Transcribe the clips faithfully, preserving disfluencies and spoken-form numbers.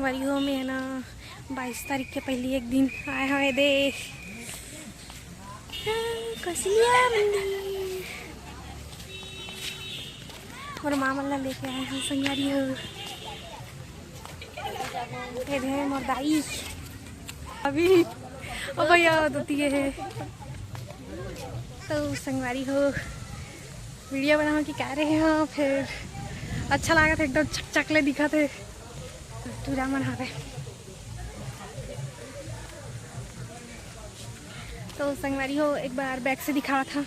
संगवारी हो, मैं ना बाईस तारीख के पहली एक दिन आए हवे दे कौशल्या मंदिर। मोर माँ मन ला लेके आए हवे संगवारी हो। ये दे मोर दाई। अभी ओ भैया दुतिये हे। तो संगवारी हो, वीडियो बनाओ कि का रहे हो, फिर अच्छा लागत हे, एकदम चकचक ले दिखत हे। टूरा मन हवे। तो संगवारी हो, एक बार बैक से दिखावत हँव।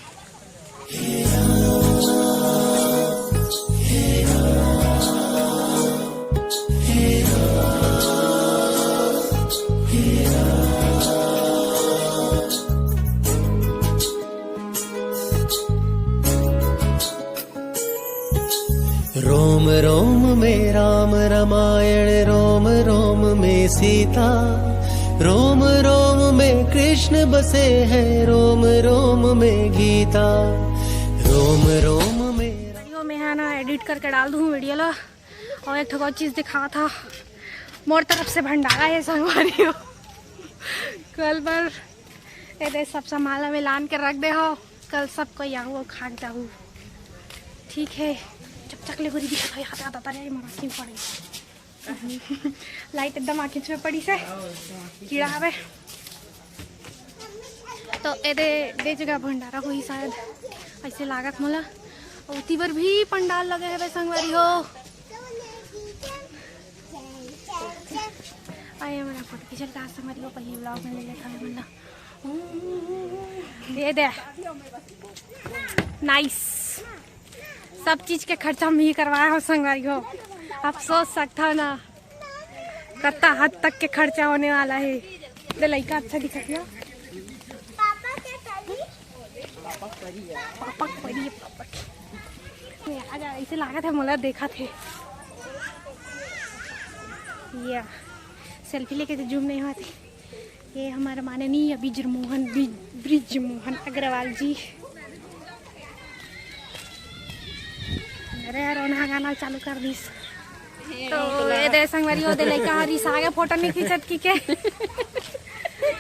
रोम रोम में राम रमायण, रोम रोम में सीता, रोम रोम में कृष्ण बसे हैं, रोम रोम में गीता, रोम रोम में। संगवारी हो, मैं हा ना एडिट करके डाल दूँ वीडियो ला। और एक ठो और चीज़ दिखावत हँव, मोर तरफ से भंडारा हे संगवारी हो। कल बर ये दे सब सामान ला मैं लान के रख दे हँव, कल सब कोई आहू अउ खा के जाहू। ठीक हे, चकचक ले गोरी दिखत हे, हाथ हाथ आता रे, मोर आँखी में पड़ गे। लाइट एकदम आँखी में पड़िस हे, कीड़ा हवे। तो एदे दे जगह भंडारा होही शायद, ऐसे लागत मोला। ओती बर भी पंडाल लगे हवे संगवारी हो। आए हमारा फोटो खींचल का संगवारी हो, पहली व्लॉग में ले लेता है बंदा। ये दे, नाइस। सब चीज के खर्चा मैं ही करवाए हँव संगवारी हो। आप सोच सकत हव ना, कत्ता हद तक के खर्चा होने वाला हे। दे लइका अच्छा दिखत हे। पापा के करी? पापा के करी, पापा के। ये आ जा, ऐसे लागत हे मोला देखत हे। ये सेल्फी लेके तो जूम नहीं होत हे। ये हमारा माननीय ब्रिज मोहन, ब्रिज, ब्रिज मोहन अग्रवाल जी। अरे यार, ओनहा गाना चालू कर दिस। तो ये दे संगवारी हो, दे लइका हर रिसा गे, फोटो नहीं खींचत कि के।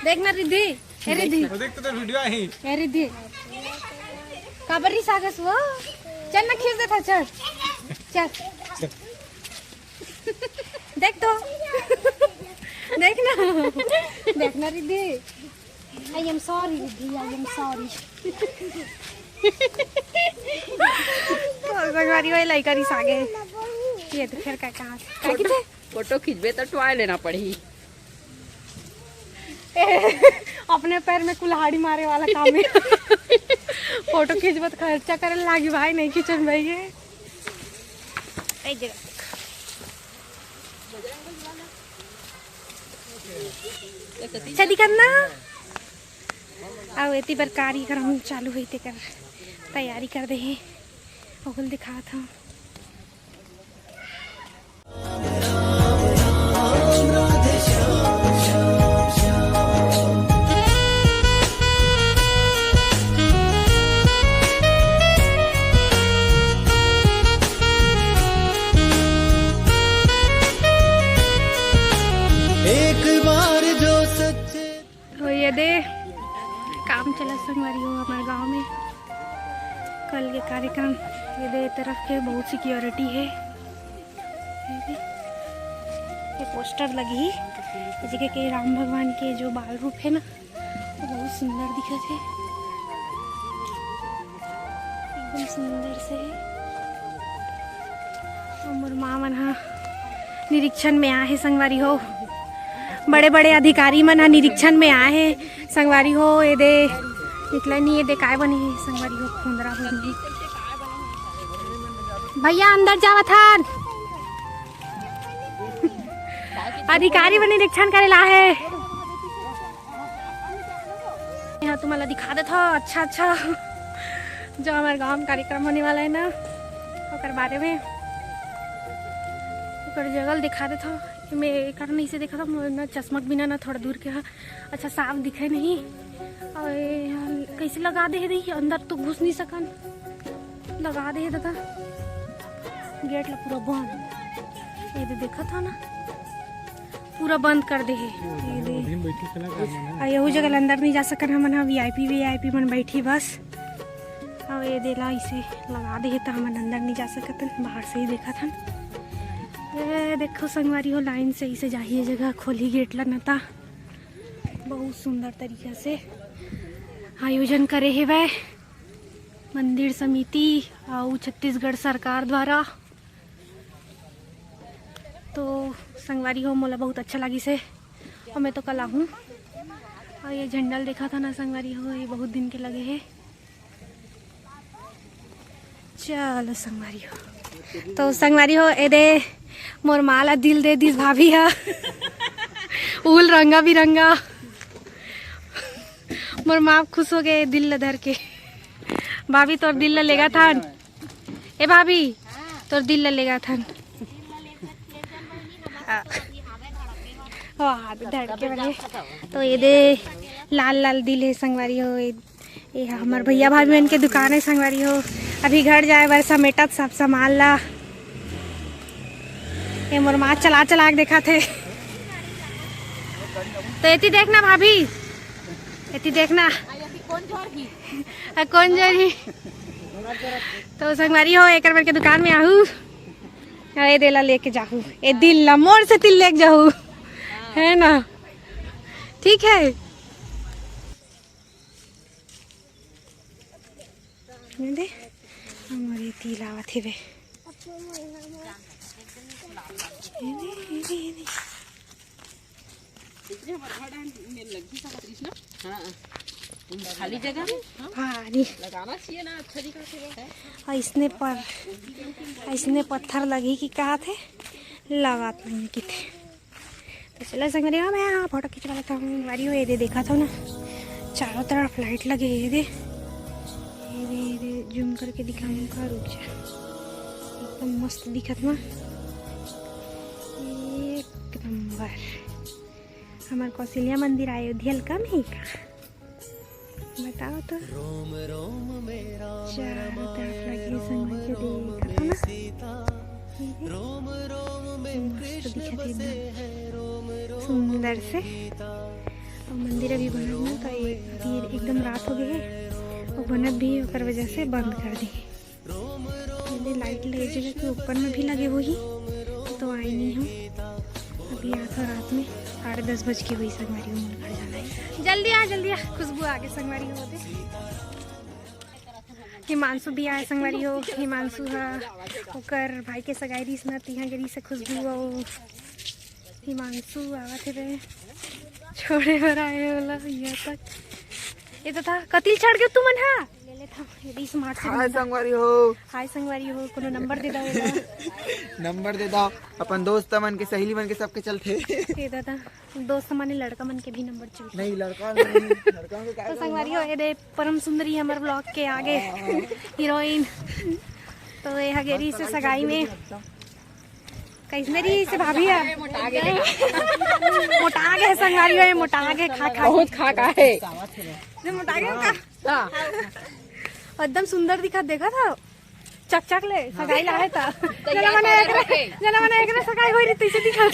देख ना रिद्धि, हे रिद्धि। वो देख तो, तो वीडियो आही। हे रिद्धि। काबर रिसा गेस वो? चल ना, खींच देथँव, चल। चल। देख तो। देख ना। देख ना Riddhi. I am sorry Riddhi, I am sorry। तो संगवारी हो, लइका रिसा गे। ये तो फिर का कहाँ से? का किथे? फोटो खींचबे तो टुवाय लेना पड़ही। अपने पैर में कुल्हाड़ी मारे वाला काम हे। फोटो खींचबे तो खर्चा करे लागी भाई, नहीं खींचन भाई ये। ए जगह। अच्छा दिखत ना। अउ एती बर कार्यक्रम चालू होई, तेकर तैयारी कर दे हे। ओहू ल दिखात हँव। एक बार जो सच्चे तो ये दे काम चला संगवारी हो हमारे गांव में। कल के कार्यक्रम ये दे तरफ के बहुत सिक्योरिटी हे। ये दे, ये पोस्टर लगी हे, जगह के राम भगवान के जो बाल रूप हे ना, वो बहुत सुंदर दिखत हे, एकदम सुंदर से हे। अउ मोर माँ मन ह निरीक्षण में आए हे संगवारी हो, बड़े बड़े अधिकारी मन ह निरीक्षण में आए हे संगवारी हो। ये दे निकले नहीं, ये दे काय बने हे संगवारी हो, खोंदरा बने हे। भैया अंदर जावत हन, अधिकारी मन निरीक्षण करे ला हे। यहाँ तुम्हारा दिखा देत हव अच्छा अच्छा जो हमारे गांव में कार्यक्रम होने वाला है ना, ओकर बारे में, ओकर जगह दिखा देत हव। मैं एकर नहीं से देखा था, मैं ना चश्मा के बिना ना थोड़ा दूर के हा अच्छा साफ दिखे नहीं। और ये यहाँ कैसे लगा दे रही, अंदर तो घुस नहीं सकन, लगा दे दादा गेट ला पूरा बंद। ये दे देखा था ना, पूरा बंद कर दे हे। ये दे। अभी हम बैठी चला गए मन ह। आ, यहू जगह अंदर नहीं जा सकन हमन ह, वीआईपी वीआईपी मन बैठी बस। अब ये देला इसे लगा दे हे, त हमन अंदर नहीं जा सकत हन, बाहर से ही देखत हन। ये देखो संगवारी हो, लाइन से इसे जाही ये जगह, खोली गेट ला नता। बहुत सुंदर तरीका से आयोजन करे हेवय मंदिर समिति अउ छत्तीसगढ़ सरकार द्वारा। तो संगवारी हो, मोला बहुत अच्छा लागिस हे अउ मैं तो कल आहूँ। अउ ये झंडा ल देखत हव ना संगवारी हो, ये बहुत दिन के लगे हे। चलो संगवारी हो, तो संगवारी हो, ए दे मोर माँ ला दिल दे दिस भाभी हा। उल रंगा बिरंगा। मोर माँ खुश हो गए दिल ला धर के। भाभी तोर दिल ला लेगथन। ए भाभी, तोर दिल ला लेगथन। वाह, धड़के वाले। तो ये दे लाल लाल दिल हे संगवारी हो। ये ये ह हमर भैया भाभी मन के दुकान हे संगवारी हो। अभी घर जाए बर समेटत सब सामान ला। ये मोर माँ चला चला के देखत हे। तो एती देखना भाभी, एती देखना। आ, कौन जर ही? तो संगवारी हो, एकर मन के दुकान में आहू। अउ ये देला लेके जाहू, ये दिल ला मोर से तिल लेके जाहू, है ना? ठीक है। ये दे, हमर ये तिल आवत हेवे। ये दे, ये दे, ये दे। खाली जगह में, हाँ। हाँ, नहीं। लगाना चाहिए ना, अच्छा दिखा के। अइसने पर, अइसने पत्थर लगही कि कहाथे, लगात नहीं किथे। तो चलो संगवारी हो, मैं हाँ फोटो खिंचवा लेता हूँ। संगवारी हो, ये दे देखत हो ना, चारों तरफ लाइट लगे हे, ये दे, ये दे, ये दे, जूम करके दिखाऊँ का, रुक जा, एकदम मस्त दिखत ना, एक नंबर। हमर कौशल्या मंदिर अयोध्या ल कम हे का? बताओ तो। चारों तरफ लगे संगवारी हो, देखत हो ना? मस्त दिखत हे एकदम सुंदर से। अउ मंदिर अभी बनत ना, तो ये अभी एकदम रात हो गए हे, अउ बनत भी हे, ओकर वजह से बंद कर दे हे। ये लाइट ले जगह के ऊपर में भी लगे होही, तो आए नहीं हम। अभी आत हो रात में, साढ़े दस बज के होही संगवारी हो, मोर घर जाना हे। जल्दी आ, जल्दी आ, खुशबू आगे संगवारी हो दे। हिमांशु भी आए संगवारी हो। हिमांशु हा ओकर भाई के सगाई रहिस ना, तिहा गे रहिस खुशबू अउ हिमांशु आवत हे बे, छोड़े बर आए हे ओला यहाँ तक। ये तो था, कतिल चढ़ के तुमन हा? ले लेत हव, ये भी smart से हाय बंदा। संगवारी हो। हाय संगवारी हो, कोनो नंबर दे दव एला। नंबर दे दव, अपन दोस्त मन के, सहेली मन के, सबके चलथे। ये दादा, दोस्त माने लड़का मन के भी नंबर चाहिए। नहीं, लड़का नहीं, लड़का के तो संगवारी हो, ये दे परम सुंदरी हमर vlog के आगे हीरोइन। तो ये हगेरी से सगाई में कैसने रहिस भाभी हा? मोटा गे। मोटा गे संगवारी हो, ये मोटा गे खा खा। बहुत खा खा हे। ये मोटा गे का? हाँ। एकदम सुंदर दिखा, देखा था चकचक ले सगाई ला हे ता। जना मने एकरे, जना मने एकरे सगाई होई रही तैसे दिखा।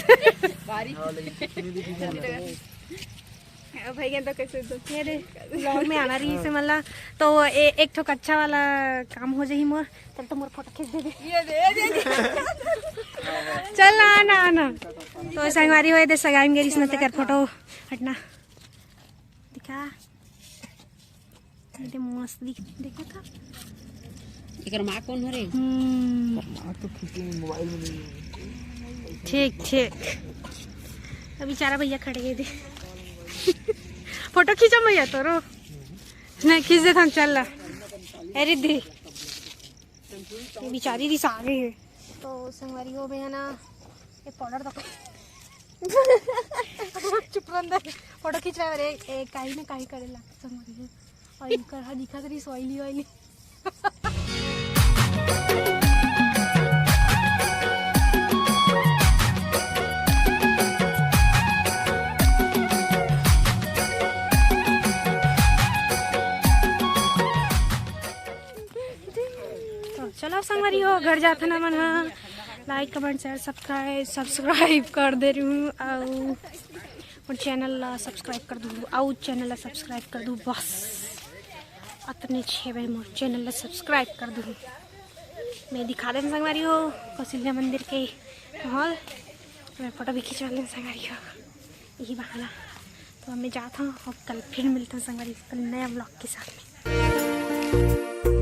भैया तो कैसे दो? ये दे, vlog में आना रहिस हे मला, तो ए-, एक ठो कच्चा वाला काम हो जाही मोर। चल तो मोर फोटो खींच दे दे। ये दे, ये दे। चल ना, ना, ना। तो संगवारी हो, ये दे सगाई में गे रहिस ना, तेकर फोटो हटना। दिखा। ये दे मस्त दिख, देखा था? एकर माँ कौन हरे? हम्म। माँ तो खींची नहीं, मोबाइल में नहीं है। ठीक, ठीक। अब बेचारा भैया खड़े हे दे। फोटो खींचो भैया तोरो। नहीं, खींच देथन, चल ला। ए रिद्धि, ये बेचारी रिसा गे हे। तो संगवारी हो भैया ना, ये पाउडर तक चुप रह दे। फोटो खींचवाए बर ए, ए, काही ना काही करे लागथे संगवारी हो। अउ इनकर हा दिखत रहिस oily oily। तो चलो संगवारी हो, घर जाथन हमन हा। Like, comment, share, subscribe, subscribe कर दे रहू, अउ मोर channel ला subscribe कर दू, अउ channel ला subscribe कर दू। बस अतने छे भाई, मोर channel ला subscribe कर दू। मैं दिखा देन संगवारी हो कौशल्या मंदिर के माहौल, मैं photo भी खिंचवा लेन संगवारी हो। यही बहाना तो मैं जात हूँ, और कल फिर मिलता हूँ संगवारी, कल नया vlog के साथ में।